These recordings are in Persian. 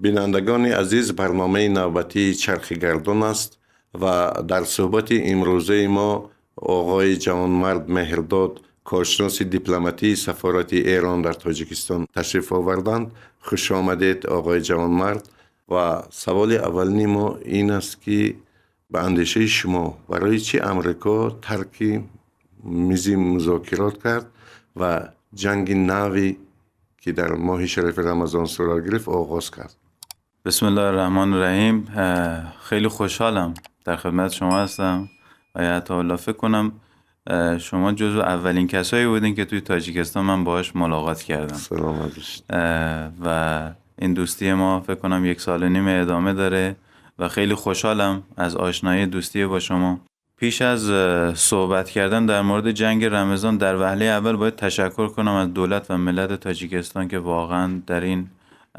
بینندگان عزیز، برنامه نوبتی چرخ گردون است و در صحبت امروزه ما آقای جوانمرد مهرداد، کارشناس دیپلماتی سفارت ایران در تاجیکستان تشریف آوردند. خوش آمدید آقای جوانمرد. و سوال اولین ما این است که به اندیشه شما برای چی امریکا ترک میز مذاکرات کرد و جنگ نوی که در ماه شریف رمضان صورت گرفت آغاز کرد؟ بسم الله الرحمن الرحیم. خیلی خوشحالم در خدمت شما هستم. آیت الله، فکر کنم شما جزو اولین کسایی بودین که توی تاجیکستان من باهاش ملاقات کردم. سلام. و این دوستی ما فکر کنم 1.5 سال ادامه داره و خیلی خوشحالم از آشنایی دوستی با شما. پیش از صحبت کردن در مورد جنگ رمضان، در وهله اول باید تشکر کنم از دولت و ملت تاجیکستان که واقعا در این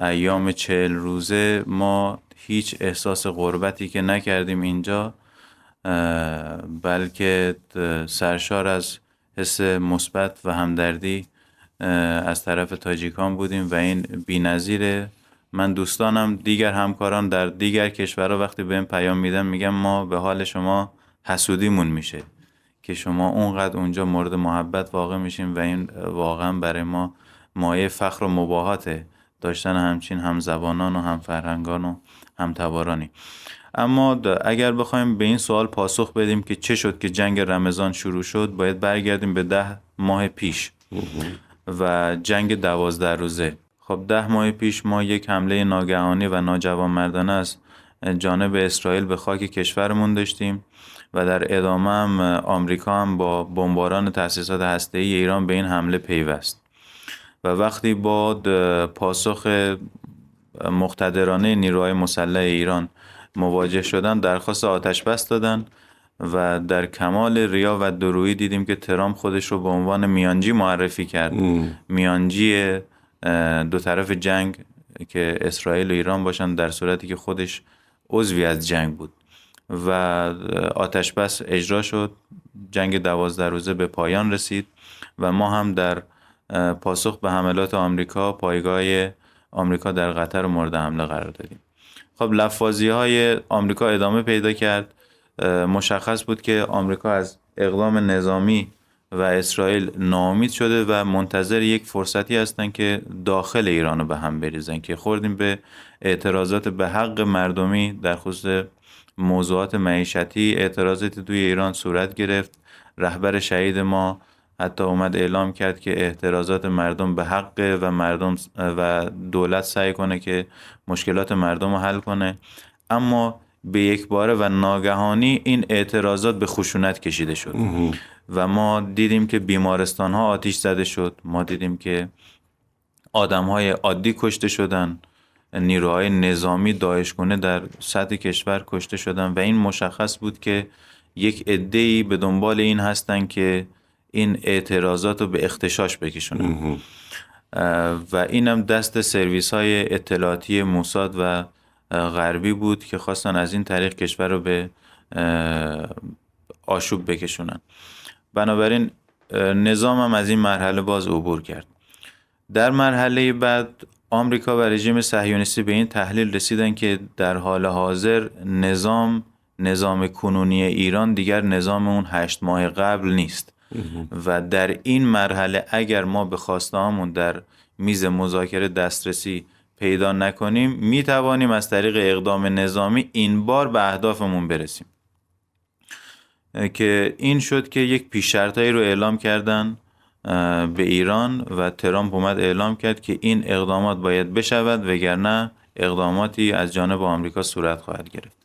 ایام 40 روزه ما هیچ احساس غربتی که نکردیم اینجا، بلکه سرشار از حس مثبت و همدردی از طرف تاجیکان بودیم و این بی‌نظیره. من دوستانم، دیگر همکاران در دیگر کشورها وقتی بهم پیام میدن میگم ما به حال شما حسودیمون میشه که شما اونقدر اونجا مورد محبت واقع میشین و این واقعا برای ما مایه فخر و مباهاته داشتن همچین همزبانان و همفرهنگان و همتبارانی. اما اگر بخوایم به این سوال پاسخ بدیم که چه شد که جنگ رمضان شروع شد، باید برگردیم به 10 ماه پیش و جنگ 12 روزه. خب 10 ماه پیش ما یک حمله ناگهانی و ناجوانمردانه از جانب اسرائیل به خاک کشورمون داشتیم و در ادامه هم آمریکا هم با بمباران تأسیسات هسته‌ای ایران به این حمله پیوست و وقتی با پاسخ مقتدرانه نیروهای مسلح ایران مواجه شدن، درخواست آتش بس دادن و در کمال ریا و درویی دیدیم که ترامپ خودش رو به عنوان میانجی معرفی کرد. میانجی دو طرف جنگ که اسرائیل و ایران باشن، در صورتی که خودش عضوی از جنگ بود و آتش بس اجرا شد. جنگ 12 روزه به پایان رسید و ما هم در پاسخ به حملات آمریکا پایگاه آمریکا در قطر مورد حمله قرار دادیم. خب لفاظی های آمریکا ادامه پیدا کرد. مشخص بود که آمریکا از اقدام نظامی و اسرائیل ناامید شده و منتظر یک فرصتی هستن که داخل ایران رو به هم بریزن، که خوردیم به اعتراضات به حق مردمی در خصوص موضوعات معیشتی. اعتراضاتی توی ایران صورت گرفت. رهبر شهید ما حتی اومد اعلام کرد که اعتراضات مردم به حق و مردم و دولت سعی کنه که مشکلات مردم رو حل کنه، اما به یک باره و ناگهانی این اعتراضات به خشونت کشیده شد و ما دیدیم که بیمارستان ها آتیش زده شد، ما دیدیم که آدم های عادی کشته شدن، نیروهای نظامی داعشگونه در سطح کشور کشته شدن و این مشخص بود که یک عده‌ای به دنبال این هستن که این اعتراضات رو به اختشاش بکشونن و اینم دست سرویس های اطلاعاتی موساد و غربی بود که خواستن از این طریق کشور رو به آشوب بکشونن. بنابراین نظام هم از این مرحله باز عبور کرد. در مرحله بعد آمریکا و رژیم صهیونیستی به این تحلیل رسیدن که در حال حاضر نظام کنونی ایران دیگر نظام اون 8 ماه قبل نیست و در این مرحله اگر ما به خواسته‌هامون در میز مذاکره دسترسی پیدا نکنیم، می توانیم از طریق اقدام نظامی این بار به اهدافمون برسیم، که این شد که یک پیش شرطایی رو اعلام کردن به ایران و ترامپ اومد اعلام کرد که این اقدامات باید بشود وگرنه اقداماتی از جانب آمریکا صورت خواهد گرفت.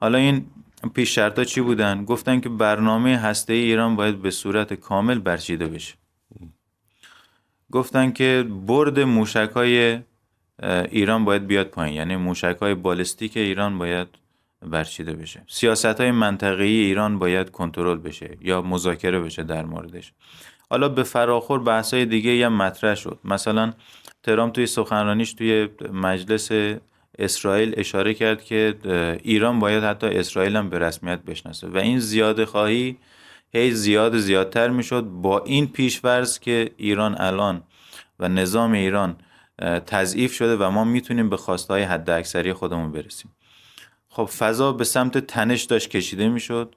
حالا این پیش شرطا چی بودن؟ گفتن که برنامه هسته‌ای ایران باید به صورت کامل برچیده بشه. گفتن که برد موشک‌های ایران باید بیاد پایین، یعنی موشک‌های بالستیک ایران باید برچیده بشه. سیاست‌های منطقه‌ای ایران باید کنترل بشه یا مذاکره بشه در موردش. حالا به فراخور بحث‌های دیگه هم مطرح شد. مثلا ترامپ توی سخنرانیش توی مجلس اسرائیل اشاره کرد که ایران باید حتی اسرائیل هم به رسمیت بشناسه و این زیاده خواهی هی زیادتر میشد با این پیش‌فرض که ایران الان و نظام ایران تضعیف شده و ما میتونیم به خواستهای حداکثری خودمون برسیم. خب فضا به سمت تنش داشت کشیده میشد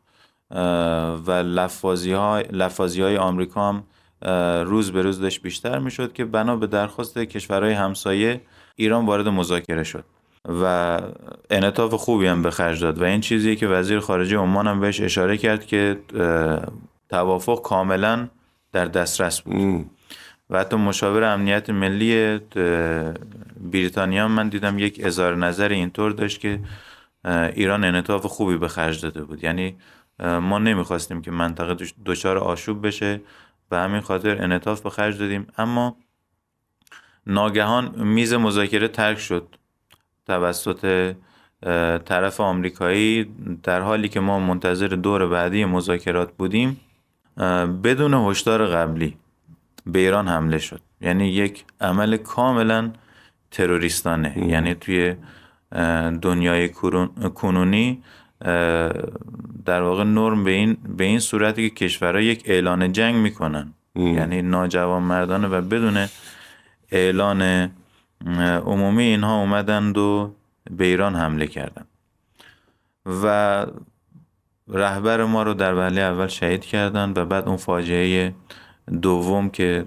و لفاظی‌های آمریکا هم روز به روز داشت بیشتر میشد که بنا به درخواست کشورهای همسایه ایران وارد مذاکره شد و انعطاف خوبی هم به خرج داد و این چیزیه که وزیر خارجه عمان هم بهش اشاره کرد که توافق کاملا در دسترس بود. و حتی مشاور امنیت ملی بریتانیا من دیدم یک اظهار نظر اینطور داشت که ایران انعطاف خوبی به خرج داده بود، یعنی ما نمیخواستیم که منطقه دچار آشوب بشه، به همین خاطر انعطاف به خرج دادیم. اما ناگهان میز مذاکره ترک شد توسط طرف آمریکایی، در حالی که ما منتظر دور بعدی مذاکرات بودیم. بدون هشدار قبلی به ایران حمله شد، یعنی یک عمل کاملا تروریستانه. یعنی توی دنیای کنونی در واقع نرم به این صورتی که کشورها یک اعلان جنگ میکنن، یعنی ناجوانمردانه و بدون اعلان عمومی اینها اومدند و به ایران حمله کردند و رهبر ما رو در وهله اول شهید کردند و بعد اون فاجعه دوم که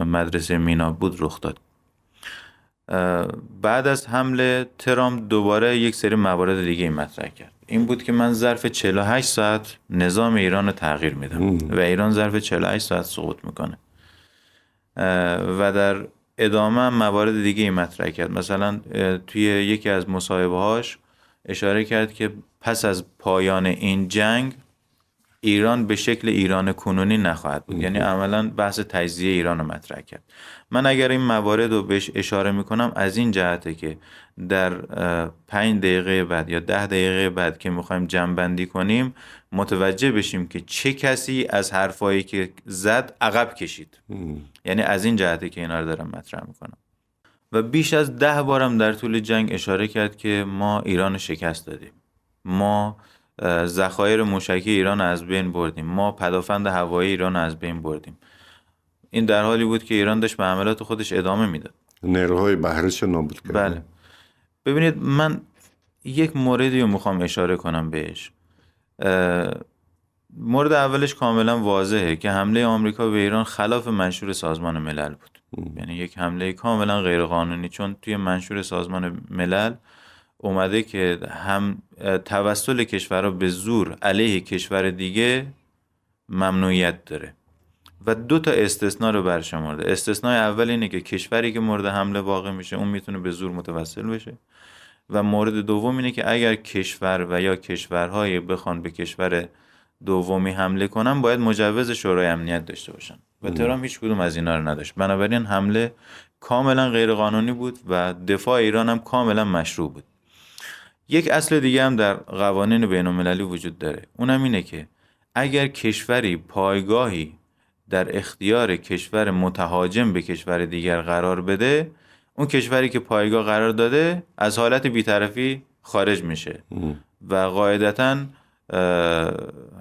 مدرسه مینا بود رخ داد. بعد از حمله ترامپ دوباره یک سری موارد دیگه مطرح کرد. این بود که من ظرف 48 ساعت نظام ایران رو تغییر میدم و ایران ظرف 48 ساعت سقوط میکنه. و در ادامه موارد دیگه مطرح کرد. مثلا توی یکی از مصاحبه‌هاش اشاره کرد که پس از پایان این جنگ ایران به شکل ایران کنونی نخواهد بود. یعنی عملا بحث تجزیه ایران رو مطرح کرد. من اگر این موارد رو بهش اشاره میکنم از این جهته که در 5 دقیقه بعد یا 10 دقیقه بعد که میخوایم جمع‌بندی کنیم متوجه بشیم که چه کسی از حرفایی که زد عقب کشید. یعنی از این جهته که اینا رو دارم مطرح میکنم. و بیش از 10 بارم در طول جنگ اشاره کرد که ما ایران شکست دادیم، ما ذخایر موشکی ایران از بین بردیم، ما پدافند هوایی ایران از بین بردیم. این در حالی بود که ایران داشت به عملات خودش ادامه میداد، نیروهای بحریش نابود کرد. بله. ببینید من یک موردی رو میخوام اشاره کنم بهش. مورد اولش کاملا واضحه که حمله آمریکا به ایران خلاف منشور سازمان ملل بود. یعنی یک حمله کاملا غیرقانونی، چون توی منشور سازمان ملل اومده که هم توسل کشورها به زور علیه کشور دیگه ممنوعیت داره و 2 تا استثناء رو برشمرده. استثناء اول اینه که کشوری که مورد حمله واقع میشه اون میتونه به زور متوسل بشه، و مورد دوم اینه که اگر کشور و یا کشورهای بخوان به کشور دومی حمله کنن باید مجوز شورای امنیت داشته باشن و ترامپ هیچ کدوم از اینا رو نداشت. بنابراین حمله کاملا غیرقانونی بود و دفاع ایران هم کاملا مشروع بود. یک اصل دیگه هم در قوانین بین‌المللی وجود داره، اونم اینه که اگر کشوری پایگاهی در اختیار کشور متهاجم به کشور دیگر قرار بده، اون کشوری که پایگاه قرار داده از حالت بی‌طرفی خارج میشه و قاعدتاً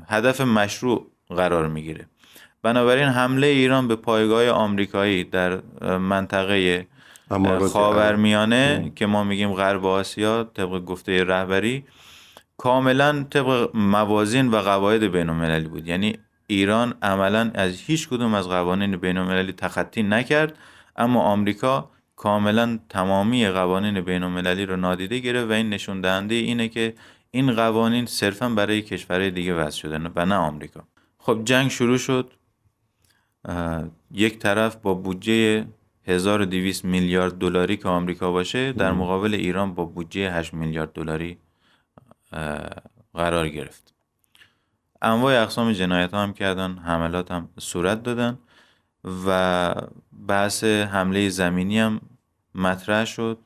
هدف مشروع قرار میگیره. بنابراین حمله ایران به پایگاه آمریکایی در منطقه خاورمیانه که ما میگیم غرب آسیا طبق گفته رهبری کاملا طبق موازین و قواعد بین‌المللی بود. یعنی ایران عملا از هیچ کدوم از قوانین بین‌المللی تخطی نکرد، اما آمریکا کاملا تمامی قوانین بین‌المللی رو نادیده گرفت و این نشون دهنده اینه که این قوانین صرفا برای کشورهای دیگه وضع شده و نه آمریکا. خب جنگ شروع شد. یک طرف با بودجه 1200 میلیارد دلاری که آمریکا باشه در مقابل ایران با بودجه 8 میلیارد دلاری قرار گرفت. انواع اقسام جنایت ها هم کردن، حملات هم صورت دادن و بحث حمله زمینی هم مطرح شد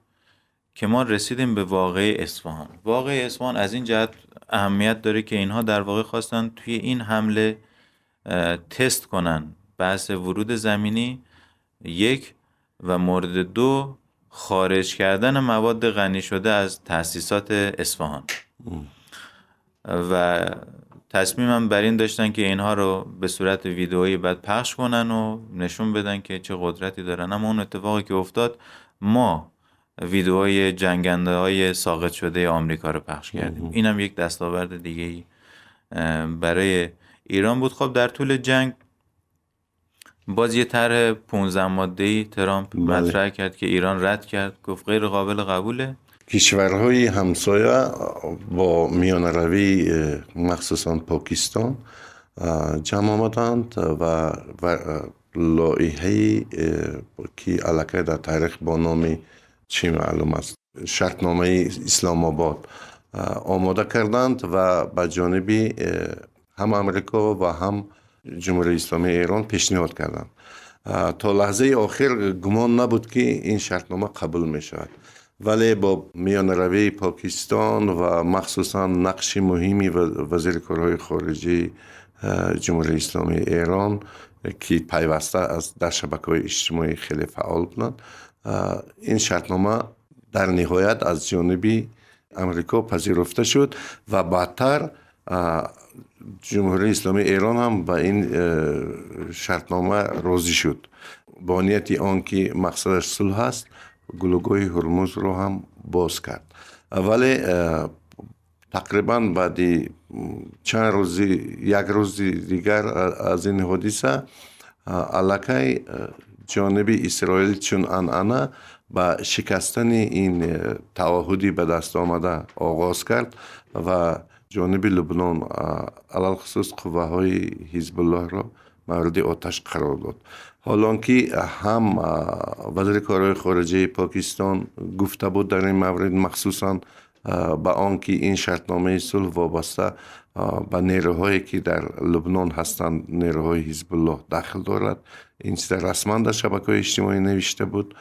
که ما رسیدیم به واقعه اصفهان. واقعه اصفهان از این جهت اهمیت داره که اینها در واقع خواستن توی این حمله تست کنن بحث ورود زمینی یک و مورد دو خارج کردن مواد غنی شده از تأسیسات اصفهان. و تصمیمم بر این داشتن که اینها رو به صورت ویدئویی بعد پخش کنن و نشون بدن که چه قدرتی دارن. اما اون اتفاقی که افتاد، ما ویدئوهای جنگنده های ساقط شده آمریکا رو پخش کردیم. اینم یک دستاورد دیگه برای ایران بود. خب در طول جنگ باز یه طرح 15 ماده‌ای ترامپ مطرح کرد که ایران رد کرد، گفت غیر قابل قبوله. کشورهای همسایه با میانه‌روی مخصوصا پاکستان جمع آمدند و لایحه‌ای که علاقه در تاریخ با نام چی معلوم است، شرطنامه اسلام آباد آماده کردند و به جانب هم امریکا و هم جمهوری اسلامی ایران پیشنهاد کردند. تا لحظه آخر گمان نبود که این شرطنامه قبول می شود، ولی با میانه‌روی پاکستان و مخصوصا نقش مهمی وزیر کارهای خارجی جمهوری اسلامی ایران که پیوسته از در شبکه‌های اجتماعی خیلی فعال بودند، این شرطنامه در نهایت از جانب امریکا پذیرفته شد و بعدتر جمهوری اسلامی ایران هم به این شرطنامه راضی شد با نیت آن که مقصدش صلح است. گلوگاه هرمز رو هم باز کرد، ولی تقریبا بعد چند روز، یک روز دیگر از این حادثه، علاقه جانب اسرائیل چون عنعنه به شکستن این تعهدی به دست آمده آغاز کرد و جانب لبنان علی‌الخصوص قوه حزب الله را مورد آتش قرار داد. حالان که هم وزیر کارهای خارجه پاکستان گفته بود در این مورد، مخصوصا به آن که این شرطنامه صلح وابسته به نیروهایی که در لبنان هستند، نیروهای حزب الله دخل دارد، این چیز رسما در شبکه‌های اجتماعی نوشته بود.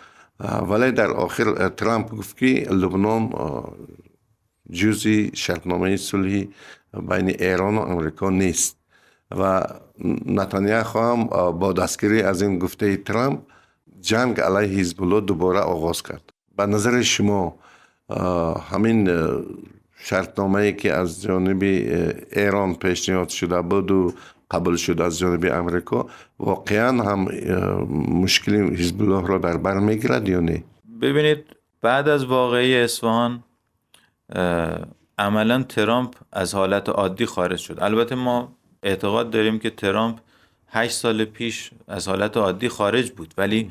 ولی در آخر ترامپ گفت که لبنان جزئی شرطنامه صلح بین ایران و امریکا نیست و نتانیاهو هم با دستگیری از این گفته ترامپ جنگ علیه حزب الله دوباره آغاز کرد. به نظر شما همین شرطنامه‌ای که از جانب ایران پیشنهاد شده بود و قبول شد از جانب امریکا، واقعا هم مشکل حزب الله را در بر میگیرد یا نه؟ ببینید، بعد از واقعه اصفهان عملا ترامپ از حالت عادی خارج شد. البته ما اعتقاد داریم که ترامپ 8 سال پیش از حالت عادی خارج بود، ولی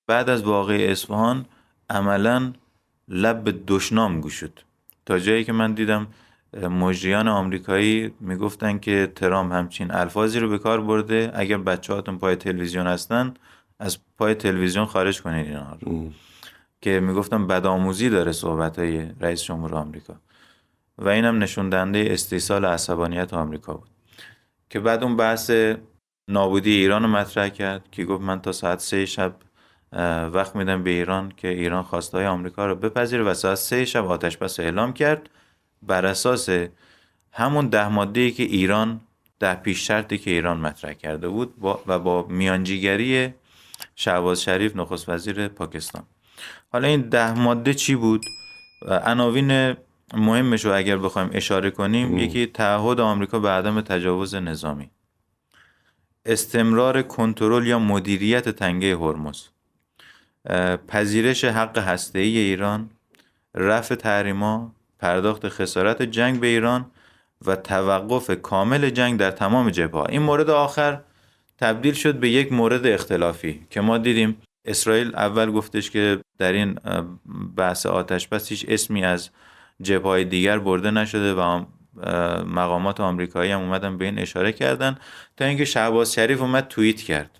بعد از واقعه اصفهان عملا لب به دشنام گشود. تا جایی که من دیدم مجریان آمریکایی میگفتن که ترامپ همچین الفاظی رو به کار برده، اگر بچه‌هاتون پای تلویزیون هستن از پای تلویزیون خارج کنید اینها رو، که میگفتن بدآموزی داره صحبت‌های رئیس جمهور آمریکا و اینم نشون دهنده استیصال عصبانیت آمریکا بود. که بعد اون بحث نابودی ایران رو مطرح کرد که گفت من تا ساعت 3 شب وقت میدم به ایران که ایران خواستهای آمریکا رو بپذیره و ساعت 3 شب آتش بس اعلام کرد بر اساس همون 10 ماده‌ای که ایران، 10 پیش شرطی که ایران مطرح کرده بود و با میانجیگری شهباز شریف نخست وزیر پاکستان. حالا این 10 ماده چی بود؟ عناوین مهمش رو اگر بخوایم اشاره کنیم، یکی تعهد آمریکا به عدم تجاوز نظامی، استمرار کنترل یا مدیریت تنگه هرمز، پذیرش حق هسته‌ای ایران، رفع تحریم‌ها، پرداخت خسارت جنگ به ایران و توقف کامل جنگ در تمام جبهه‌ها. این مورد آخر تبدیل شد به یک مورد اختلافی که ما دیدیم اسرائیل اول گفتش که در این بحث آتش بس هیچ اسمی از جبهه‌های دیگر برده نشده و مقامات آمریکایی هم اومدن به این اشاره کردن، تا اینکه شهباز شریف اومد توییت کرد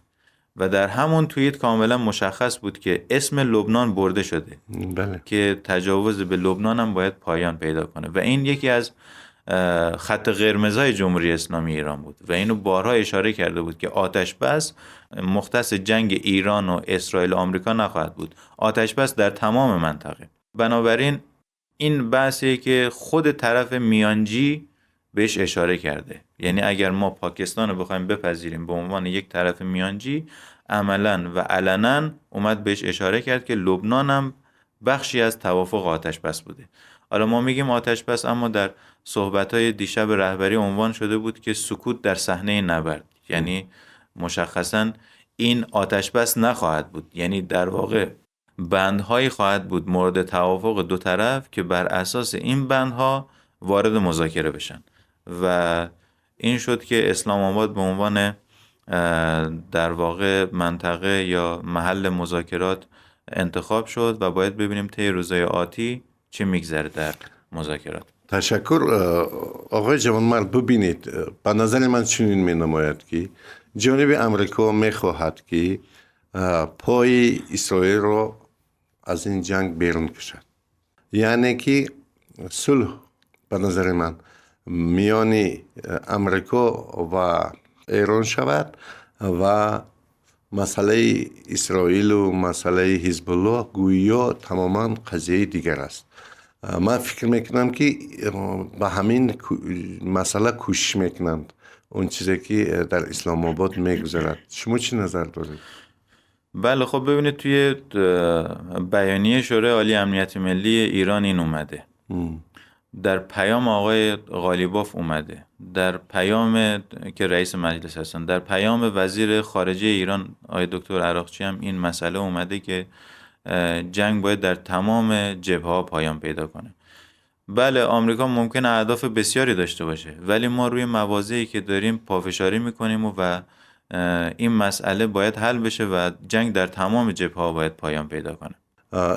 و در همون توییت کاملا مشخص بود که اسم لبنان برده شده، بله، که تجاوز به لبنان هم باید پایان پیدا کنه و این یکی از خط قرمزهای جمهوری اسلامی ایران بود و اینو بارها اشاره کرده بود که آتش بس مختص جنگ ایران و اسرائیل و آمریکا نخواهد بود، آتش بس در تمام منطقه. بنابراین این بحثیه که خود طرف میانجی بهش اشاره کرده، یعنی اگر ما پاکستان رو بخوایم بپذیریم به عنوان یک طرف میانجی، عملاً و علناً اومد بهش اشاره کرد که لبنان هم بخشی از توافق آتش بس بوده. حالا ما میگیم آتش بس، اما در صحبت‌های دیشب رهبری عنوان شده بود که سکوت در صحنه نبرد، یعنی مشخصاً این آتش بس نخواهد بود، یعنی در واقع بندهایی خواهد بود مورد توافق دو طرف که بر اساس این بندها وارد مذاکره بشن و این شد که اسلام آباد به عنوان در واقع منطقه یا محل مذاکرات انتخاب شد و باید ببینیم طی روزهای آتی چه میگذره در مذاکرات. تشکر آقای جوانمرد. ببینید، به نظر من چنین می نماید که جانب امریکا می خواهد که پای اسرائیل را از این جنگ بیرون کشد، یعنی که صلح به نظر من میان امریکا و ایران شود و مسئله اسرائیل و مسئله حزب الله گویا تماما قضیه دیگر است. من فکر میکنم که به همین مسئله کوشش میکنند، اون چیزی که در اسلام آباد میگذرد. شما چی نظر دارید؟ بله، خب ببینید توی بیانیه شورای عالی امنیت ملی ایران این اومده، در پیام آقای قالیباف اومده، در پیام که رئیس مجلس هستن، در پیام وزیر خارجه ایران آقای دکتر عراقچی هم این مسئله اومده که جنگ باید در تمام جبهه‌ها پایان پیدا کنه. بله، آمریکا ممکنه اهداف بسیاری داشته باشه، ولی ما روی مواضعی که داریم پافشاری میکنیم و این مسئله باید حل بشه و جنگ در تمام جبهه‌ها باید پایان پیدا کنه.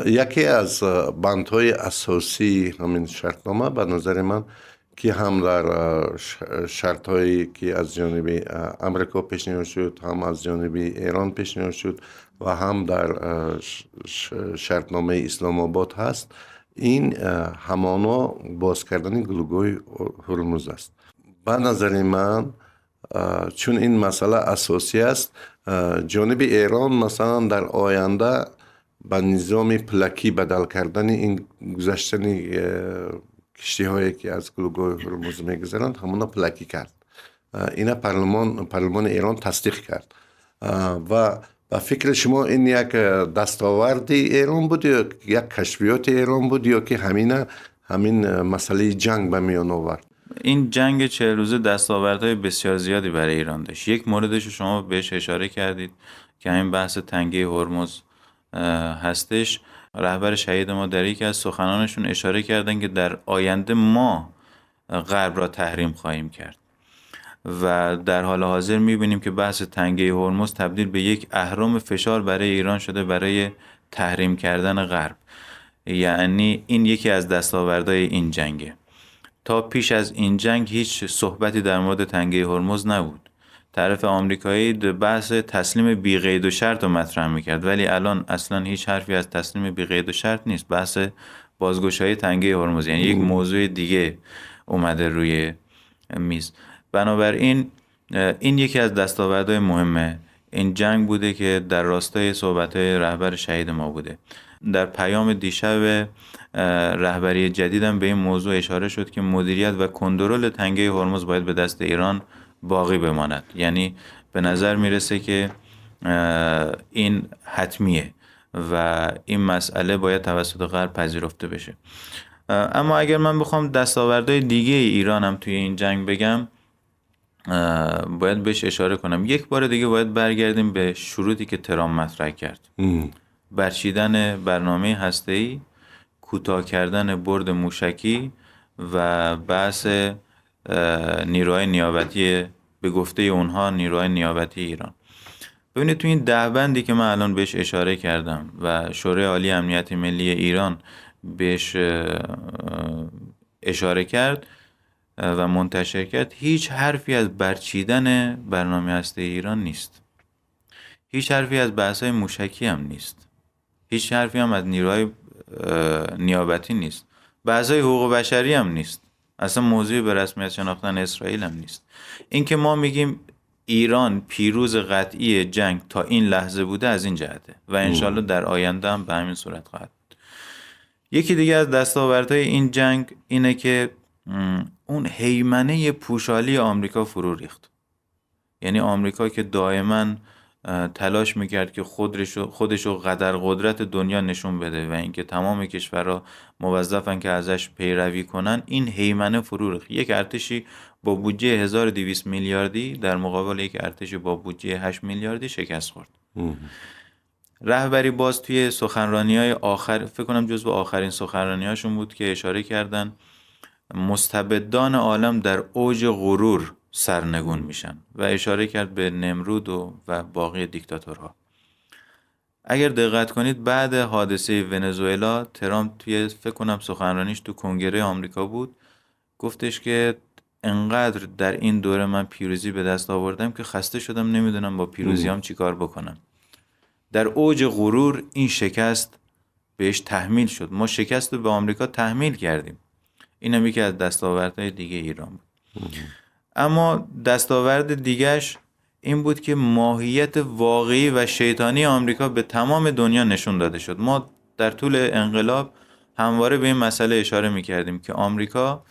یکی از بندهای اساسی همین شرطنامه به نظر من که هم در شرطهایی که از جانب امریکا پیشنهاد شد، هم از جانب ایران پیشنهاد شد و هم در شرطنامه اسلام آباد هست، این همانا باز کردن گلوگاه هرمز است. به نظر من چون این مسئله اساسی است، جانب ایران مثلا در آینده به نظام پلکی بدل کردن این گذشتن کشتی هایی که از گلوگاه هرمز میگذرند همونا پلکی کرد. اینا پارلمان ایران تصدیق کرد و به فکر شما این یک دستاورد ایران بود یا یک کشفیات ایران بود یا که همین مسئله جنگ به میان آورد؟ این جنگ 40 روزه دستاوردهای بسیار زیادی برای ایران داشت. یک موردش شما بهش اشاره کردید که همین بحث تنگه هرمز هستش. رهبر شهید ما در یکی از سخنانشون اشاره کردن که در آینده ما غرب را تحریم خواهیم کرد و در حال حاضر میبینیم که بحث تنگه هرمز تبدیل به یک اهرم فشار برای ایران شده برای تحریم کردن غرب. یعنی این یکی از دستاوردهای این جنگه. تا پیش از این جنگ هیچ صحبتی در مورد تنگه هرمز نبود. طرف آمریکایی بحث تسلیم بی قید و شرط رو مطرح میکرد، ولی الان اصلا هیچ حرفی از تسلیم بی قید و شرط نیست. بحث بازگشایی تنگه هرمز، یعنی یک موضوع دیگه اومده روی میز. بنابراین این یکی از دستاوردهای مهمه این جنگ بوده که در راستای صحبت‌های رهبر شهید ما بوده. در پیام دیشب رهبری جدیدم به این موضوع اشاره شد که مدیریت و کنترل تنگه هرمز باید به دست ایران باقی بماند. یعنی به نظر میرسه که این حتمیه و این مسئله باید توسط غرب پذیرفته بشه. اما اگر من بخوام دستاوردهای دیگه ایران هم توی این جنگ بگم، باید بهش اشاره کنم. یک بار دیگه باید برگردیم به شروطی که ترامپ مطرح کرد. برچیدن برنامه هسته‌ای، کوتاه کردن برد موشکی و بحث نیروهای نیابتی، به گفته اونها نیروهای نیابتی ایران. ببینید تو این 10 بندی که من الان بهش اشاره کردم و شورای عالی امنیت ملی ایران بهش اشاره کرد و منتشر کرد، هیچ حرفی از برچیدن برنامه هسته‌ای ایران نیست. هیچ حرفی از بحث‌های موشکی هم نیست. هیچ حرفی هم از نیروهای نیابتی نیست. بحث‌های حقوق بشری هم نیست. اصلا موضوع به رسمیت شناختن اسرائیل هم نیست. این که ما میگیم ایران پیروز قطعی جنگ تا این لحظه بوده از این جهته و انشالله در آینده هم به همین صورت خواهد بود. یکی دیگه از دستاوردهای این جنگ اینه که اون هیمنه پوشالی آمریکا فرو ریخت. یعنی آمریکا که دائما تلاش میکرد که خودشو قدر قدرت دنیا نشون بده و اینکه تمام کشورها موظفن که ازش پیروی کنن، این هیمنه فرو ریخت. یک ارتشی با بودجه 1200 میلیاردی در مقابل یک ارتشی با بودجه 8 میلیاردی شکست خورد. رهبری باز توی سخنرانی‌های آخر، فکر کنم جزو آخرین سخنرانی‌هاشون بود که اشاره کردن مستبدان عالم در اوج غرور سرنگون میشن و اشاره کرد به نمرود و باقی دیکتاتورها. اگر دقت کنید بعد حادثه ونزوئلا، ترامپ توی فکر کنم سخنرانیش تو کنگره آمریکا بود، گفتش که انقدر در این دوره من پیروزی به دست آوردم که خسته شدم، نمیدونم با پیروزیام چیکار بکنم. در اوج غرور این شکست بهش تحمیل شد. ما شکست رو به آمریکا تحمیل کردیم. اینم یکی از دستاوردهای دیگه ایران بود. اما دستاورد دیگهش این بود که ماهیت واقعی و شیطانی آمریکا به تمام دنیا نشون داده شد. ما در طول انقلاب همواره به این مسئله اشاره می‌کردیم که آمریکا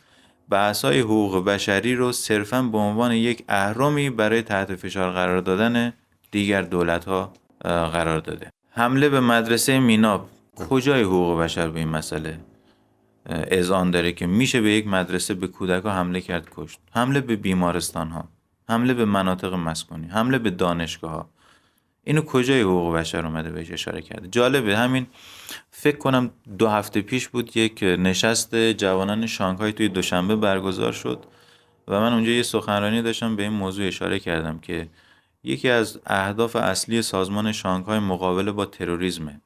بحث‌های حقوق بشری رو صرفاً به عنوان یک اهرمی برای تحت فشار قرار دادن دیگر دولت‌ها قرار داده. حمله به مدرسه میناب، کجای حقوق بشر به این مسئله اذعان داره که میشه به یک مدرسه به کودک‌ها حمله کرد، کشت؟ حمله به بیمارستان‌ها، حمله به مناطق مسکونی، حمله به دانشگاه‌ها، اینو کجای حقوق بشر اومده بهش اشاره کرده؟ جالبه همین فکر کنم 2 هفته پیش بود یک نشست جوانان شانگهای توی دوشنبه برگزار شد و من اونجا یه سخنرانی داشتم، به این موضوع اشاره کردم که یکی از اهداف اصلی سازمان شانگهای مقابله با تروریسمه.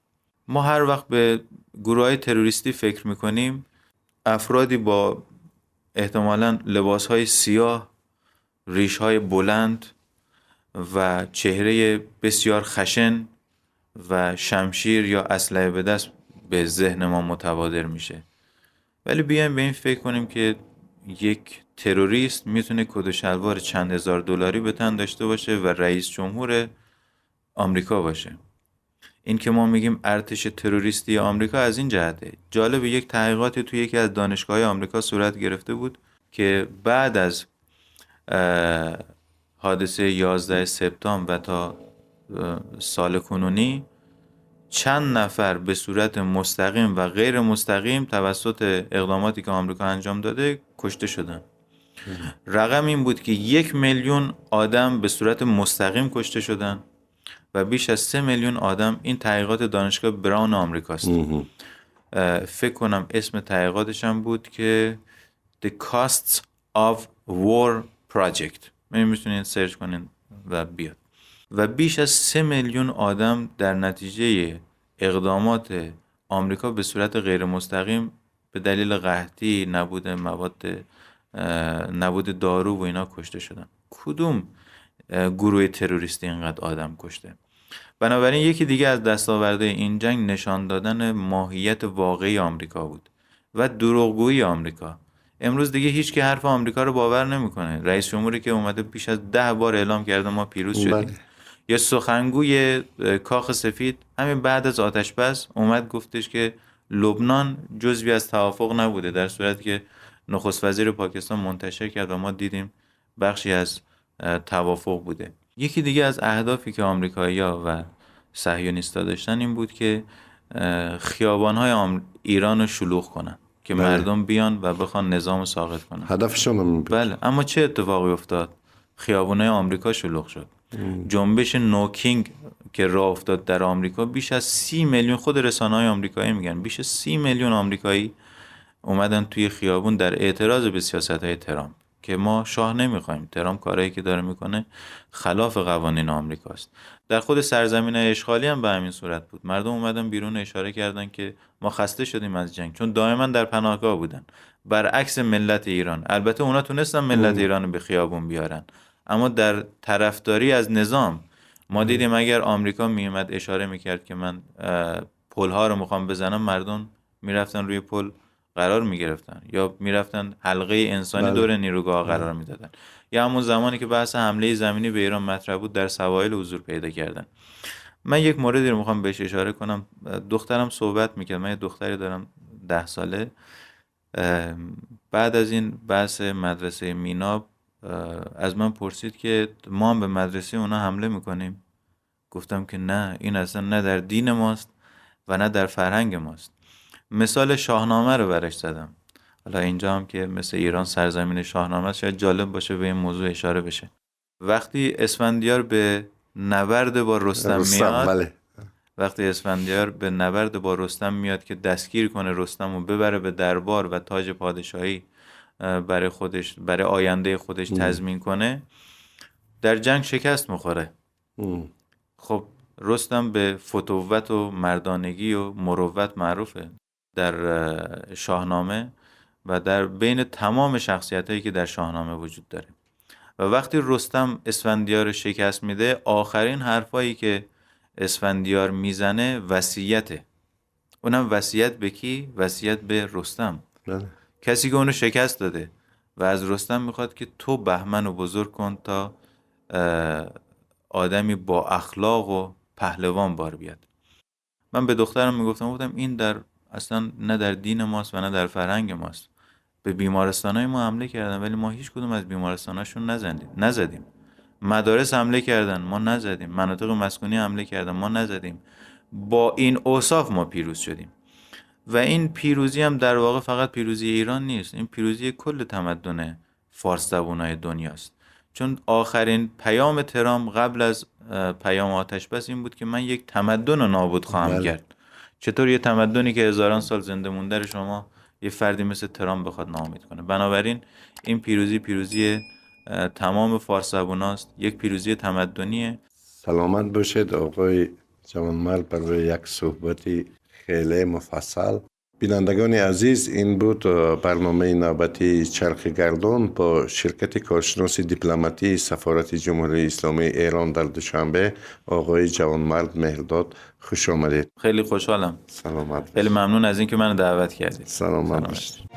ما هر وقت به گروه‌های تروریستی فکر می‌کنیم، افرادی با احتمالاً لباس‌های سیاه، ریش‌های بلند و چهره بسیار خشن و شمشیر یا اسلحه به دست به ذهن ما متبادر میشه. ولی بیایم به این فکر کنیم که یک تروریست میتونه کت و شلوار چند هزار دلاری به تن داشته باشه و رئیس جمهور آمریکا باشه. این که ما میگیم ارتش تروریستی آمریکا از این جهته. جالب یک تحقیقاتی توی یکی از دانشگاه‌های آمریکا صورت گرفته بود که بعد از حادثه 11 سپتامبر و تا سال کنونی چند نفر به صورت مستقیم و غیر مستقیم توسط اقداماتی که آمریکا انجام داده کشته شدن. رقم این بود که 1 میلیون آدم به صورت مستقیم کشته شدن و بیش از 3 میلیون آدم. این تحقیقات دانشگاه براون آمریکاست. فکر کنم اسم تحقیقاتش هم بود که The Costs of War Project. میتونین سرچ کنین و بیاد. و بیش از 3 میلیون آدم در نتیجه اقدامات آمریکا به صورت غیر مستقیم به دلیل قحطی، نبود مواد، نبود دارو و اینا کشته شدن. کدوم گروه تروریستی اینقدر آدم کشته؟ بنابراین یکی دیگه از دستاوردهای این جنگ نشان دادن ماهیت واقعی آمریکا بود و دروغگویی آمریکا. امروز دیگه هیچ که حرف آمریکا رو باور نمیکنه. رئیس جمهوری که اومده بیش از 10 بار اعلام کرده ما پیروز شدیم. یا سخنگوی کاخ سفید همین بعد از آتش بس اومد گفتش که لبنان جزوی از توافق نبوده، در صورتی که نخست وزیر پاکستان منتشر کرد و ما دیدیم بخشی از توافق بوده. یکی دیگه از اهدافی که آمریکایی‌ها و صهیونیست‌ها داشتن این بود که خیابان‌های ایران رو شلوغ کنن که بله. مردم بیان و بخوان نظام رو ساقط کنن. هدفشون هم بود. بله، اما چه اتفاقی افتاد؟ خیابان‌های آمریکا شلوغ شد. جنبش نوکینگ که راه افتاد در آمریکا، بیش از 30 میلیون، خود رسانه‌های آمریکایی میگن بیش از 30 میلیون آمریکایی اومدن توی خیابون در اعتراض به سیاست‌های ترامپ که ما شاه نمیخوایم، ترامپ کارهایی که داره میکنه خلاف قوانین آمریکاست. در خود سرزمین اشغالی هم به همین صورت بود. مردم اومدن بیرون اشاره کردن که ما خسته شدیم از جنگ، چون دائما در پناهگاه بودن، برعکس ملت ایران. البته اونا تونستن ملت ایران رو به خیابون بیارن، اما در طرفداری از نظام ما دیدیم اگر آمریکا میومد اشاره میکرد که من پل‌ها رو میخوام بزنم، مردم میرفتن روی پل قرار میگرفتن یا میرفتن حلقه انسانی بله. دور نیروگاه قرار میدادن. یا همون زمانی که بحث حمله زمینی به ایران مطرح بود در سواحل حضور پیدا کردن. من یک موردی رو میخوام بهش اشاره کنم. دخترم صحبت میکرد، من یه دختری دارم 10 ساله. بعد از این بحث مدرسه میناب از من پرسید که ما هم به مدرسه اونا حمله میکنیم. گفتم که نه، این اصلا نه در دین ماست و نه در فرهنگ ماست. مثال شاهنامه رو برش زدم. حالا اینجا هم که مثل ایران سرزمین شاهنامه است، شاید جالب باشه به این موضوع اشاره بشه. وقتی اسفندیار به نبرد با رستم میاد، بله. وقتی اسفندیار به نبرد با رستم میاد که دستگیر کنه رستم رو ببره به دربار و تاج پادشاهی برای خودش، برای آینده خودش تضمین کنه، در جنگ شکست میخوره. خب رستم به فتوت و مردانگی و مروت معروفه در شاهنامه و در بین تمام شخصیت‌هایی که در شاهنامه وجود داره. و وقتی رستم اسفندیار رو شکست میده، آخرین حرفایی که اسفندیار میزنه وصیته. اونم وصیت به کی؟ وصیت به رستم. بله. کسی که اونو شکست داده و از رستم میخواد که تو بهمن رو بزرگ کن تا آدمی با اخلاق و پهلوان بار بیاد. من به دخترم میگفتم، گفتم این در اصلا نه در دین ماست و نه در فرهنگ ماست. به بیمارستانای ما حمله کردن ولی ما هیچ کدوم از بیمارستاناشون نزدیم. مدارس حمله کردن، ما نزدیم. مناطق مسکونی حمله کردن، ما نزدیم. با این اوصاف ما پیروز شدیم. و این پیروزی هم در واقع فقط پیروزی ایران نیست، این پیروزی کل تمدن فارس زبان‌های دنیاست. چون آخرین پیام ترامپ قبل از پیام آتش بس این بود که من یک تمدن رو نابود خواهم کرد. چطور یه تمدنی که هزاران سال زنده مونده رو شما یه فردی مثل ترامپ بخواد ناامید کنه؟ بنابراین این پیروزی، پیروزی تمام فارس زبوناست، یک پیروزی تمدنیه. سلامت باشید آقای جوانمرد برای یک صحبت خیلی مفصل. بینندگان عزیز، این بود برنامه نوبتی چرخ گردان با شرکت کارشناس دیپلماتی سفارت جمهوری اسلامی ایران در دوشنبه، آقای جوانمرد مهرداد. خوش آمدید. خیلی خوشحالم. سلامت. خیلی ممنون از اینکه منو دعوت کردید. سلامت باشید.